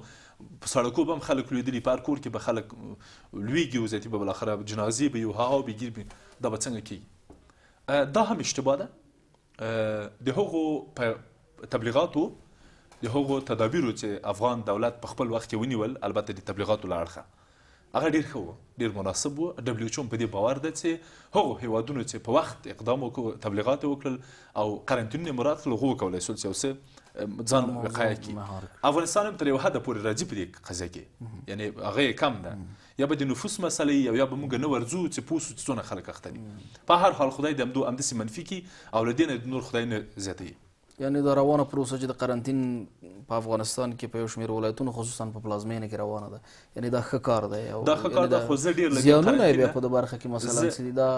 په سړکو به هم خلک لوېدلي، په هر کور کې به خلک لوېږي او زیاتي به بالاخره جنازې به یو هاو به ګیر به، دا به څنګه کېږي؟ دا هم اشتباه ده. د هغو په تبلیغاتو، د هغو تدابیرو چې افغان دولت په خپل وخت کې ونیول، البته د تبلیغاتو له اړخه هغه ډیر ښه و، ډیر مناسب و. ډبلیو ایچ او په دې باور ده چې هغو هیوادونو چې په وخت اقدام وکړو، تبلیغات یې وکړل او قرنطینونه یې مراعات کړل، هغو وکولای شول چې یو څه ځان وقایه کړي. افغانستان هم تر یو حده پورې راځي په دې قضیه کې، یعنې هغه یې کم ده، یا به د نفوس مسله وي او یا به موږ نه ورځو چې پوه شو چې څونه خلک اخته دي. په هر حال خدای دې همداسې منفي کړي او له دې نه نور خدای نه زیاتوي. یعنی دا روانه پروسه چې د قرنطین په افغانستان کې په یو شمېر ولایتونو خصوصا په پلازمېنه کې روانه ده، یعنی دا ښه کار دی. او دا ښه کار ده، خو زه ډېر له دې زیانونه یې بیا قرنطینه په دې برخه کې مثلا څه دي، دا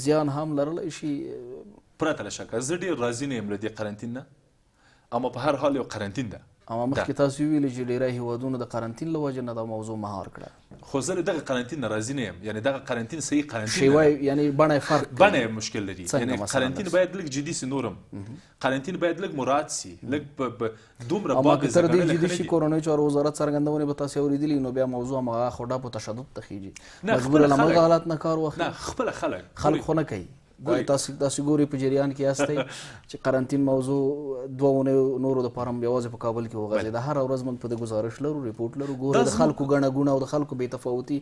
زیان هم لرلی شي؟ پرته له شکه زه ډېر راضي نه یم له دې قرنطین نه، اما په هر حال یو قرنطین ده. اما مخکې تاسو ویلي چې ډېری هیوادونو د قرنطین له وجې نه دا موضوع مهار کړه. خو زه له دغه قرنطین نه راضي نه یم، یعنی دغه قرنطین صحیح قرنطین نه شیوه ده. یعنی بڼه یې فرق کوي. بڼه یې مشکل لري. څنګه یعنی مثلاً قرنطین داسې؟ باید لږ جدي سي، نورم قرنطین باید لږ مراعات سي، لږ دومره اما باب که تر دې ځانګړنه جدي ښه نه شي دي. کورنیو چارو وزارت څرګندونې به تاسې اورېدلي، نو بیا موضوع همغه خو ډپ او تشدد ته خېژي، نه، مجبوره خپله له همغه خلک. حالت نه کار واخلي. نه، خپله خلک. خلک خو نه کوي. ګوري. تاسې ګوري په جریان کې یاستئ چې قرنطین موضوع دوه اونیو نورو دپاره هم یوازې په کابل کې وغځېده. هره ورځ موږ په دې ګزارش لرو، رپورټ لرو، ګوري دا د خلکو ګڼه ګوڼه او د خلکو بې تفاوتي.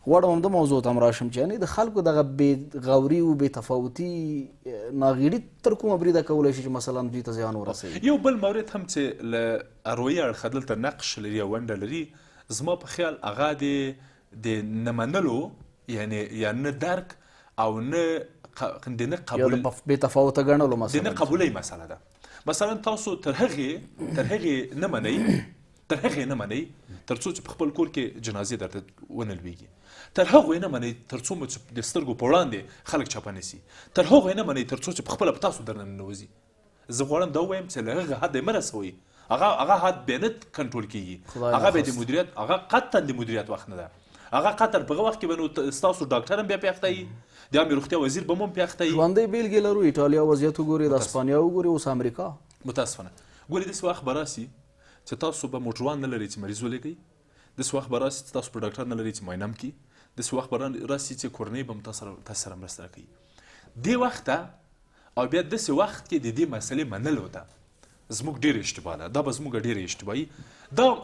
غواړم همدا موضوع ته هم راشم چې یعنې د خلکو دغه بې غوري او بې تفاوتي ناغېړي تر کومه بریده کولی شي چې مثلا دوی ته زیان ورسوي. یو بل مورد هم چې له اروایي اړخه دلته نقش لري او ونډه لري، زما په خیال هغه د نه منلو، یعنې یا نه درک او نه د نه یا قبول، د بې تفاوته ګڼلو مسله د نه ده. قبولۍ مسله ده. مثلا تاسو تر هغې نه منئ، تر هغې نه منئ تر څو چې په خپل کور کې جنازې درته ونه لوېږي، تر هغو یې نه منئ تر څو مو چې د سترګو په وړاندې خلک چپه نه سي، تر هغو یې نه منئ تر څو چې په خپله په تاسو درنه ننوځي. زه غواړم دا ووایم چې له هغه حده یې مه رسوئ، هغه حد بیا نه کنټرول کېږي، خدای هغه بیا د ناخواسته. مدیریت، هغه قطعاً د مدیریت وخت نه ده. هغه قطر په هغه وخت کې به نو ستاسو ډاکټر هم بیا پې اخته وي، د عامې روغتیا وزیر به هم پې اخته وي. ژوندۍ بېلګې لرو، ایټالیا وضعیت وګورئ، د اسپانیا وګورئ، اوس امریکا. متاسفانه ګورئ داسې وخت به راسي چې تاسو به موټروان نه لرئ چې مریض ولېږئ، داسې وخت به راسي چې تاسو به ډاکټر نه لرئ چې معاینه هم کړي، داسې وخت به راسي چې کورنۍ به هم تاسو سره مرسته راکوي. دې وخت ته او بیا داسې وخت کې د دې مسئلې منلو ته زموږ ډېره اشتباه ده، دا به زموږ ډېره اشتباه وي.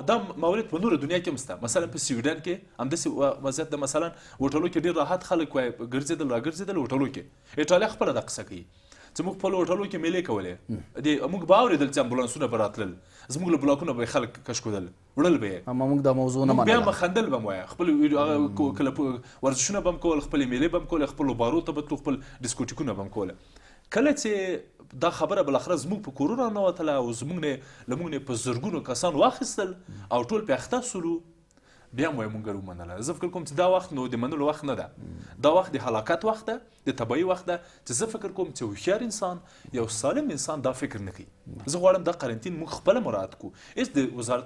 دا مورد په نوره دنیا کې هم شته. مثلا په سویډن کې همداسې وضعیت ده. مثلا هوټلو کې ډېر راحت خلک وایي، ګرځېدل راګرځېدل هوټلو کې. ایټالیا خپله دا قصه کوي چې موږ خپلو هوټلو کې میلې کولې، موږ به اورېدل چې امبولانسونه به راتلل، زموږ له بلاکونو به یې خلک کشکودل، وړل به یې. اما موږ دا موضوع نه موږ بیا منله. به خندل به مو وایه، خپل هغه کله ورزشونه به هم کول، خپلې میلې به هم کولې، خپلو بارو ته به تلو، خپل ډیسکوټیکونه به هم کوله. کله چې دا خبره بالاخره زموږ په کورونو راننوتله او له موږ نه په زرګونو کسان واخیستل او ټول پرې اخته سولو، بیا مو یې موږ ومنله. زه فکر کوم چې دا وخت نو د منلو وخت نه ده، دا وخت د هلاکت وخت ده، د تباهي وخت ده، چې زه فکر کوم چې هوښیار انسان، یو سالم انسان دا فکر نه کوي. زه غواړم دا قرنطین موږ خپله مراعات کړو. هېڅ د وزارت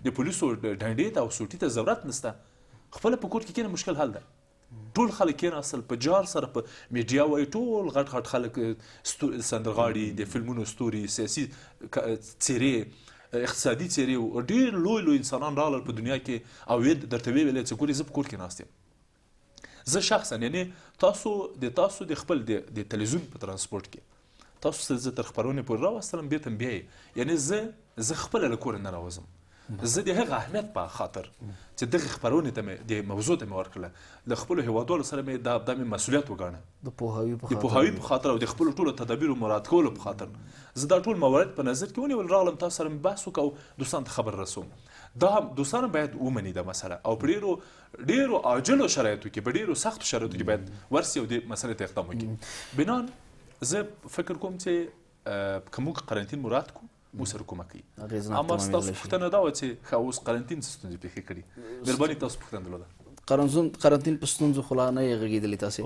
د پولیسو ډنډې ته او سوټي ته ضرورت نشته، خپله په کور کې کښېنه، مشکل حل ده. ټول خلک کېناستل په جار سره، په میډیا وایي، ټول غټ غټ خلک، سندرغاړي، د فلمونو ستوري، سیاسي څېرې، اقتصادي څېرې، ډېر لوی لوی انسانان راغلل په دنیا کې او درته ویې ویل چې ګورې زه په کور کې ناست یم. زه شخصاً، یعنې تاسو د تاسو د خپل د تلویزیون په ترانسپورت کې تاسو زه تر خپرونې پورې راوستلم، بېرته مې بیایي، یعنې زه خپله له کوره نه راوځم. زه د هغه اهمیت په خاطر چې دغه خپرونې ته مې د موضوع ته مې ورکړله، له خپلو هیوادوالو سره مې دا مې مسولیت وګاڼه. د پوهاوي په د خاطر. پوهاوي په خاطر او د خپلو ټولو تدابیرو مراعات کولو په خاطر زه دا ټول موارد په نظر کې ونیول، راغلم تاسو سره مې بحث وکړ او دوستان ته خبر رسوم. دا هم دوستان هم باید ومني دا مسله، او په ډیرو ډیرو عاجلو شرایطو کې، په ډیرو سختو شرایطو کې باید ورسي او دې مسلې ته اقدام وکړي. بنان زه فکر کوم چې که موږ قرنطین مراعات کړو، موږ سره کومک کوي. اغېزناک اما ستاسو تمامېدلی شي. پوښتنه دا وه چې ښه اوس قرنطین څه ستونزې پېښې کړي؟ مهرباني تاسو پوښتنه درلوده. قرنطین په ستونزو خو لا نه یې غږېدلي تاسې.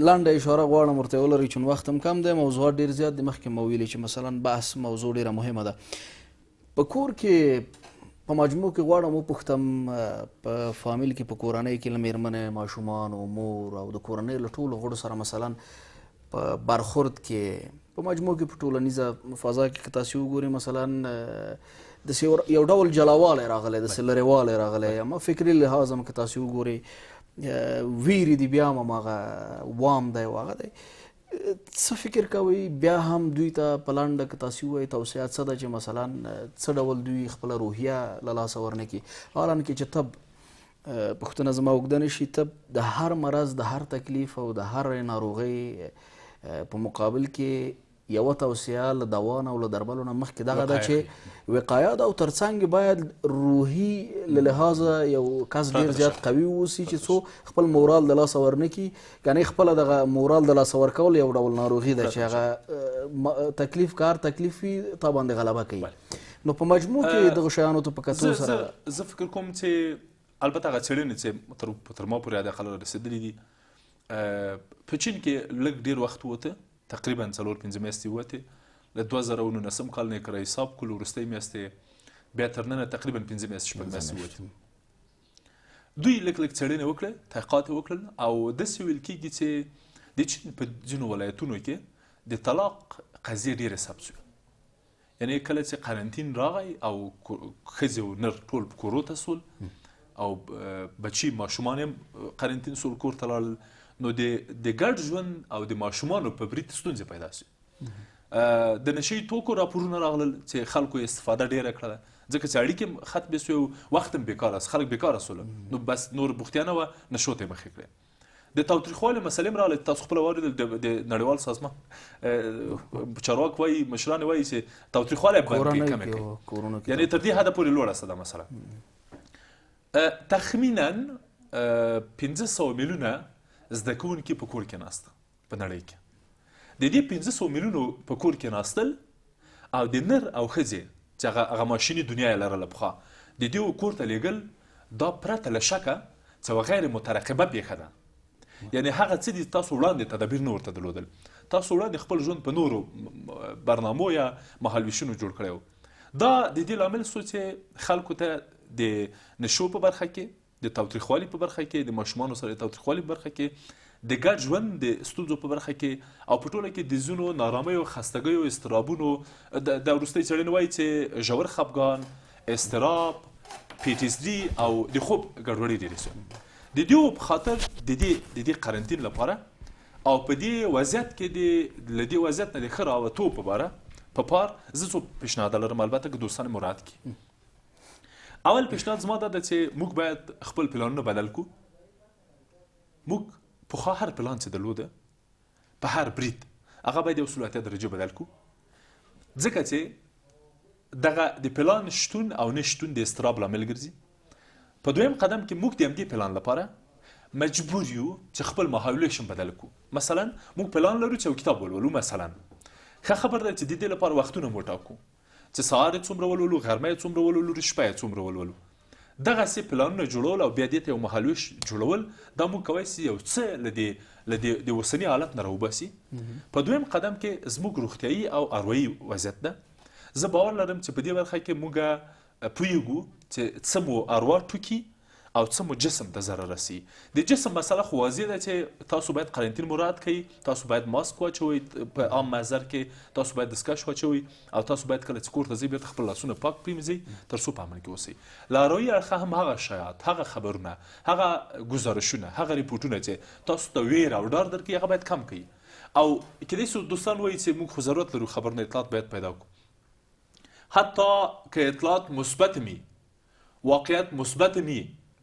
لنډه اشاره غواړم ورته ولرئ چې وخت هم کم دی، موضوعات ډېر زیات دي. مخکې مو ویلي چې مثلا بحث موضوع ډېره مهمه ده. په کور کې په مجموع کې غواړم وپوښتم، په فامیل کې، په کورنۍ کې له مېرمنې، ماشومانو، مور او د کورنۍ له ټولو غړو سره مثلا په برخورد کې، په مجموع کې په ټولنیزه فضا کې که تاسې وګورئ مثلا داسې یو ډول جلاوالی راغلی، داسې لرېوالی راغلی، اما فکري لحاظ هم که تاسې وګورئ، ویرې دي بیا هم هماغه وام دی او هغه دی. څه فکر کوئ بیا هم دوی ته په لنډه که تاسې ووایئ توصیه څه ده چې مثلا څه ډول دوی خپله روحیه له لاسه ورنه کړي؟ حالانکه چې طب، پوښتنه زما اوږده نه شي، طب د هر مرض، د هر تکلیف او د هر ناروغۍ په مقابل کې یوه توصیه له دوا نه او له درملو نه مخکې دغه ده چې وقایه ده، او ترڅنګ باید روحي له لحاظه یو کس ډېر زیات قوي واوسي چې څو خپل مورال د لاسه ورنه کړي. یعنې خپله دغه مورال د لاسه ورکول یو ډول ناروغي ده چې هغه تکلیف که هر تکلیف وي تا باندې غلبه کوي. نو په مجموع کې دغو شیانو ته په کتو سره زه فکر کوم چې البته هغه څېړنې چې تر ما پورې حداقل رسېدلې دي، په چین کې لږ ډېر وخت ووته، تقریبا 4-5 میاشتې ووتې، له 2019 کال نه یې که را حساب کړو وروستۍ میاشتې بیا تر ننه تقریبا 5 میاشتې شپږ میاشتې ووتې. دوی لږ لږ څېړنې وکړې، تحقیقات یې وکړل، او داسې ویل کېږي چې د چین په ځینو ولایتونو کې د طلاق قضیې ډېرې ثبت شوې. یعنې کله چې قرنطین راغی او ښځې او نر ټول په کورو ته سول او بچي ماشومان هم قرنطین سول، کور ته لاړل، نو د ګډ ژوند او د ماشومانو په برید ستونزې پیدا شوې. د نشه یي توکو راپورونه راغلل چې خلکو یې استفاده ډېره کړله، ځکه چې اړیکې هم ختمې شوې او وخت هم بېکاره سو، خلک بېکاره سول، نو بس نور بوختیا نه وه، نشو ته یې مخې کړې. د تاوتریخوالي مسلې هم راغلې، تاسو خپله واورېدل، د نړیوال سازمان چارواک وایي، مشران وایي چې تاوتریخوالی بند کړي، کورنۍ کمې کې کړي. و، کورونو کې یعنې تر دې حده پورې لوړه سوه دا مسله. تخمیناً 500 میلیونه زده کوونکي په کور کې ناسته په نړۍ کې. د دې 500 میلیونو په کور کې ناستل او د نر او ښځې چې هغه ماشیني دنیا یې لرله پخوا، د دې کور ته لېږل دا پرته له شکه څه یوه غیر مترقبه پېښه ده. یعنې هغه څه دي تاسو وړاندې تدابیر نه ورته درلودل، تاسو وړاندې خپل ژوند په نورو برنامو یا مهالویشونو جوړ کړی و. دا د دې لامل سو چې خلکو ته د نشو په برخه کې، د تاوتریخوالي په برخه کې، د ماشومانو سره د تاوتریخوالي په برخه کې، د ګډ ژوند د ستونزو په برخه کې، او په ټوله کې د ځینو نارامیو، خستګیو، اضطرابونو، د وروستۍ څېړنې وایي چې ژور خپګان، اضطراب، پی ټي اس ډي او د خوب ګډوډۍ ډېرې سوې. د دې په خاطر د دې قرنطین لپاره او په دې وضعیت کې له دې وضعیت نه د ښه راوتو په باره په پار زه څو پیشنهاده لرم، البته که دوستان مې مراعات کړي. اول پیشنهاد زما دا ده چې موږ باید خپل پلانونه بدل کړو. موږ پخوا هر پلان چې درلوده په هر برید هغه باید یو سل اتیا درجه بدل کړو، ځکه چې دغه د پلان شتون او نه شتون د اضطراب لامل ګرځي. په دویم قدم کې موږ د همدې پلان لپاره مجبور یو چې خپل مهالوېش هم بدل کړو. مثلا موږ پلان لرو چې یو کتاب ولولو، مثلا ښه خبر ده چې د دې لپاره وختونه مو ټاکو چې سهار یې څومره ولولو، غرمه یې څومره ولولو، شپه یې څومره ولولو. دغسې پلانونه جوړول او بیا دې ته یو مهالوېش جوړول، دا موږ کولی شي یو څه له دې د اوسني حالت نه راوباسي. په دویم قدم کې زموږ روغتیایي او اروایي وضعیت ده. زه باور لرم چې په دې برخه کې موږ پوهېږو چې څه مو اروا ټوکي او څه مو جسم ته ضرر رسي. د جسم مسله خو واضح ده چې تاسو باید قرنطین مراعات کړئ، تاسو باید ماسک واچوئ په عام محضر کې، تاسو باید دستکش واچوئ، او تاسو باید کله چې کور ته ځئ بېرته خپل لاسونه پاک پرېمنځئ تر څو په امن کې اوسئ. له اروایي اړخه هم هغه شایعات، هغه خبرونه، هغه ګزارشونه، هغه ریپورټونه چې تاسو ته ویره او ډار درکوي هغه باید کم کړئ. او کېدای شي دوستان وایي چې موږ خو ضرورت لرو خبرونه، اطلاعات باید پیدا کړو. حتی که اطلاعات مثبت می، واقعیت مثبت می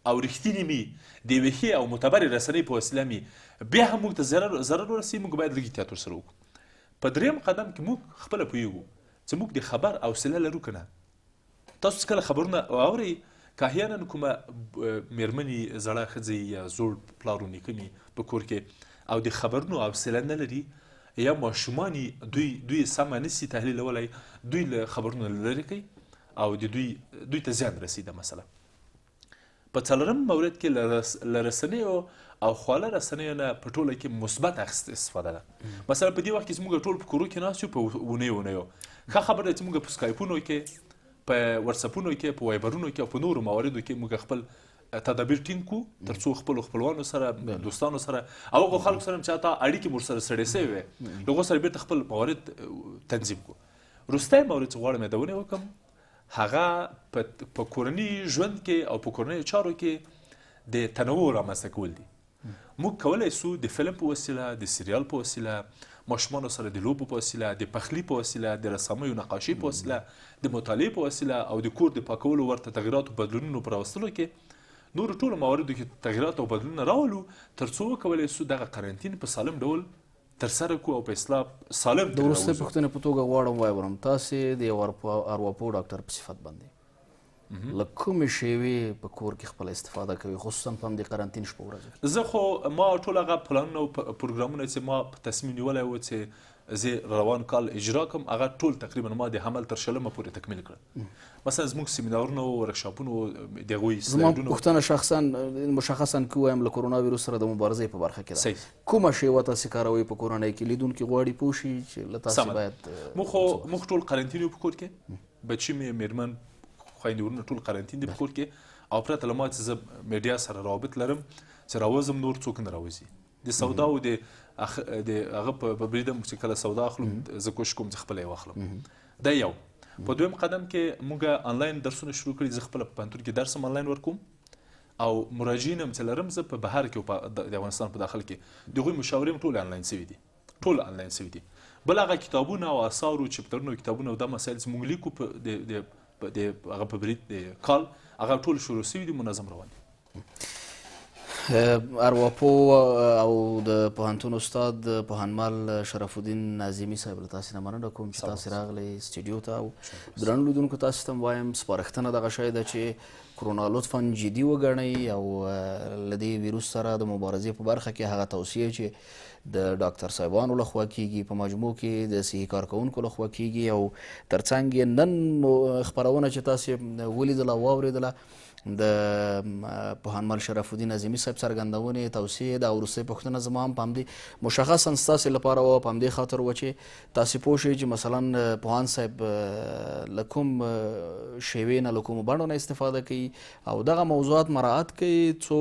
او رښتینی می د یوې ښې او معتبرې رسنۍ په وسیله می بیا هم موږ ته ضرر ورسوي، موږ باید لږ احتیاط ورسره وکړو. په دریم قدم کې موږ خپله پوهېږو چې موږ د خبر حوصله لرو که نه. تاسو چې کله خبرونه اورئ، که احیانا کومه میرمن یي، زړه ښځه یي یا زوړ پلار و نیکه مي په کور کې او د خبرونو حوصله نه لري یا ماشومان یي، دوی سمه نه سي تحلیلولای، دوی له خبرونو لرې کوي او د دوی ته زیان رسي دا مسله. په څلورم مورد کې له رسنیو او خواله رسنیو نه په ټوله کې مثبت استفاده ده. مثلا په دې وخت کې چې موږ ټول په کورو کې ناست یو په اونیو اونیو، ښه خبره ده چې موږ په سکایپونو کې، په واتساپونو کې، په وایبرونو کې او په نورو مواردو کې موږ خپل تدابیر ټینګ کړو ترڅو خپلو خپلوانو سره، دوستانو سره او هغو خلکو سره هم چې حتی اړیکې مو ورسره سړې سوې وې، له هغو سره بېرته خپل موارد تنظیم کړو. وروستی مورد چې غواړم یادونه وکړم هغه په کورني ژوند کې او په کورنیو چارو کې د تنوع رامنځته کول دي. موږ کولی سو د فلم په وسیله، د سریال په وسیله، ماشومانو سره د لوبو په وسیله، د پخلي په وسیله، د رسامیو نقاشۍ په وسیله، د مطالعې په وسیله او د کور د پاکولو ورته تغیراتو بدلونونو په راوستلو کې نورو ټولو مواردو کې تغیرات او بدلونونه راولو ترڅو وکولی سو دغه قرنطین په سالم ډول ترسره کړو او په اصطلاح سالم د ترې وروستۍ راووځو. پوښتنې په توګه غواړم واورم، تاسې د یو ارواپوه ډاکټر په صفت باندې له کومې شیوې په کور کې خپله استفاده کوي، خصوصا په همدې قرنطین شپو ورځو کې؟ زه خو ما ټول هغه پلانونه او پروګرامونه چې ما په تصمیم نیولی و چې زه روان کال اجرا کوم، هغه ټول تقریبا ما د حمل تر شلمه پورې تکمیل کړل. مثلا زموږ سیمینارونه و، ورکشاپونه و، د هغوی زما سلایډونه و. پوښتنه شخصا مشخصا که ووایم له کرونا ویروس سره د مبارزې په برخه کې ده، کومه شیوه تاسې کاروئ په کورنۍ کې؟ لیدونکي غواړي پوه شي چې له تاسې باید موږ ټول قرنطین یو په کور کې، بچي مې، میرمن، خویندې ورونه ټول قرنطین دي په کور کې، او پرته له ما چې زه میډیا سره روابط لرم چې راوځم نور څوک نه راوځي. د سودا او د هغه په برید هم چې کله سودا اخلم زه کوشش کوم چې خپله یې واخلم. دا یو. په دویم قدم کې موږ آنلاین درسونه شروع کړي، زه خپله په پوهنتون کې درس هم آنلاین ورکوم او مراجعین هم چې لرم زه په بهر کې او د افغانستان په داخل کې د هغوی مشاورې هم ټول آنلاین سوي دي، ټول آنلاین سوي دي. بل هغه کتابونه او آثار او چپټرونه او کتابونه او دا مسایل چې موږ لیکو په د هغه په برید د کال هغه ټول شروع سوي دي، منظم روان دي. ارواپوه او د پوهنتون استاد پوهنمل شرف الدین ناظمي صاحب له تاسې نه مننه کوم چې تاسې راغلئ سټډیو ته. او درنو لیدونکو تاسې ته هم وایم سپارښتنه دغه شی ده چې کرونا لطفا جدي وګڼئ او له دې ویروس سره د مبارزې په برخه کې هغه توصیه چې د ډاکتر صاحبانو لخوا کیږي، په مجموع کې د صحي کارکوونکو لخوا کیږي، او ترڅنګ یې نن خپرونه چې تاسې ولیدله او واورېدله د پوهنمل شرف الدین عظیمي صاحب څرګندونې توصیې، دا وروستۍ پوښتنه زما هم په همدې مشخصاً ستاسې لپاره وه، په همدې خاطر وه چې تاسې پوه شئ چې مثلاً پوهان صاحب له کوم شیوې نه، له کومو بڼو نه استفاده کوي او دغه موضوعات مراعات کوي څو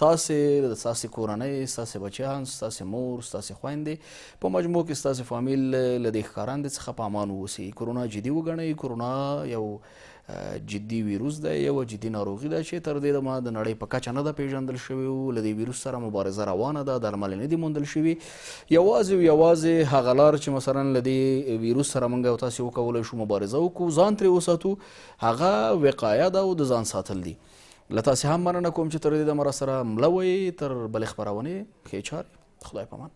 تاسې، ستاسې کورنۍ، ستاسې بچیان، ستاسې مور، ستاسې خویندې، په مجموع کې ستاسې فامیل له دې ښکارندې څخه په امان واوسي. کرونا جدي وګڼئ، کرونا یو جدي ویروس دی، یوه جدي ناروغي ده چې تر دې دمه د نړۍ په کچه نه ده پېژندل شوې او له دې ویروس سره مبارزه روانه ده، درمل نه دي موندل شوي. یوازې او یوازې هغه لار چې مثلا له دې ویروس سره موږ او تاسې وکولی شو مبارزه وکړو، ځان ترې وساتو، هغه وقایه ده او د ځان ساتل دي. له تاسې هم مننه کوم چې تر دې دمه راسره مله وئ. تر بلې خپرونې ښې چارې، خدای په امان.